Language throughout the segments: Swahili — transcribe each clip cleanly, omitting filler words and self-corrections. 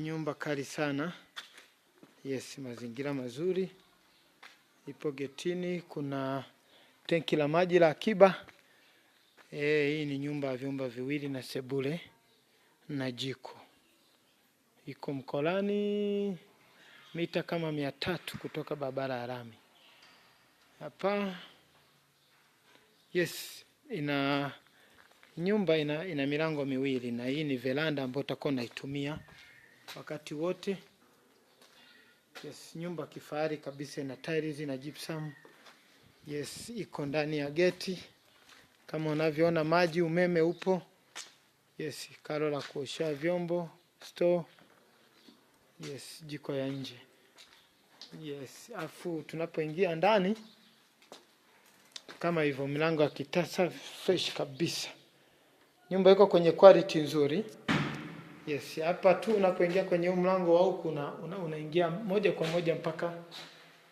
Nyumba kali sana. Yes, mazingira mazuri. Ipo getini, kuna tenki la maji la akiba. Hii ni nyumba ya vyumba viwili na sebule na jiko. Iko Mkolani, mita kama 300 kutoka barabara ya lami. Hapa yes, ina nyumba ina milango miwili na hii ni veranda ambayo utakuwa unaitumia wakati wote. Yes, nyumba kifahari kabisa, ina tiles na gypsum. Yes, iko ndani ya geti kama unavyoona, maji, umeme upo. Yes, karo la kuoshea vyombo, store. Yes, jiko ya nje. Yes, afu tunapoingia ndani kama hivyo, milango ya kitasa fresh kabisa. Nyumba iko kwenye quality nzuri. Yes, hapa tu unapoingia kwenye huu mlango wa huku unaingia moja kwa moja mpaka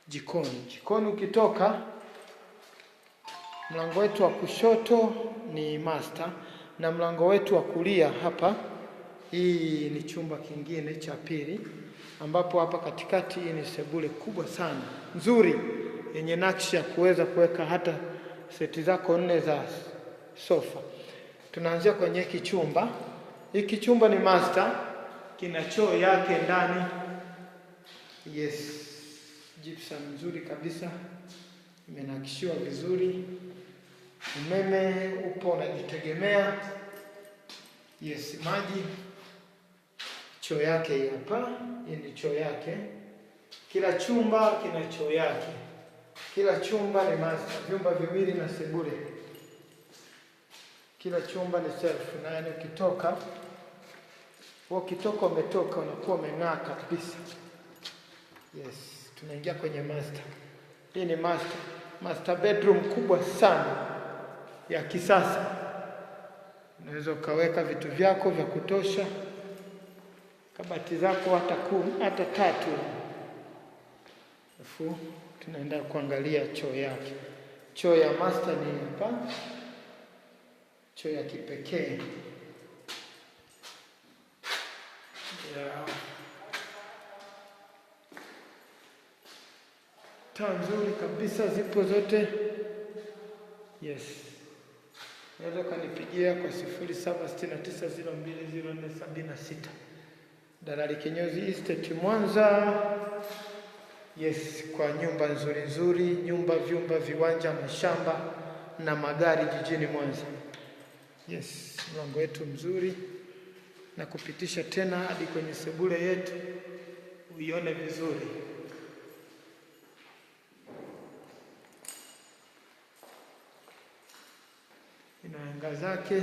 jikoni. Jikoni ukitoka, mlango wetu wa kushoto ni master na mlango wetu wa kulia hapa, hii ni chumba kingine cha pili, ambapo hapa katikati hii ni sebule kubwa sana nzuri yenye nakshi ya kuweza kuweka hata seti zako nne za sofa. Tunaanzia kwenye hiki chumba. Hiki chumba ni master, kina choo yake ndani. Yes, gypsum nzuri kabisa, imenakishiwa vizuri. Umeme upo unajitegemea. Yes, maji. Choo yake hii hapa, hii ni choo yake. Kila chumba kina choo yake. Kila chumba ni master, vyumba viwili na sebule. Kila chumba ni self, na yani ukitoka wewe, ukitoka umetoka unakuwa umeng'aa kabisa. Yes, tunaingia kwenye master. Hii ni master bedroom kubwa sana ya kisasa. Unaweza ukaweka vitu vyako vya kutosha, kabati zako hata 10 hata tatu. Alafu tunaenda kuangalia choo yake. Choo ya master ni hapa, choo ya kipekee ya taa nzuri kabisa, zipo zote. Yes, unaweza ukanipigia kwa 0769020476. Dalali Kinyozi Estate Mwanza. Yes, kwa nyumba nzuri nzuri, nyumba, vyumba, viwanja, mashamba na magari jijini Mwanza. Yes, mlango wetu mzuri na kupitisha tena hadi kwenye sebule yetu uione vizuri. Ina anga zake.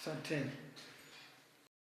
Asanteni.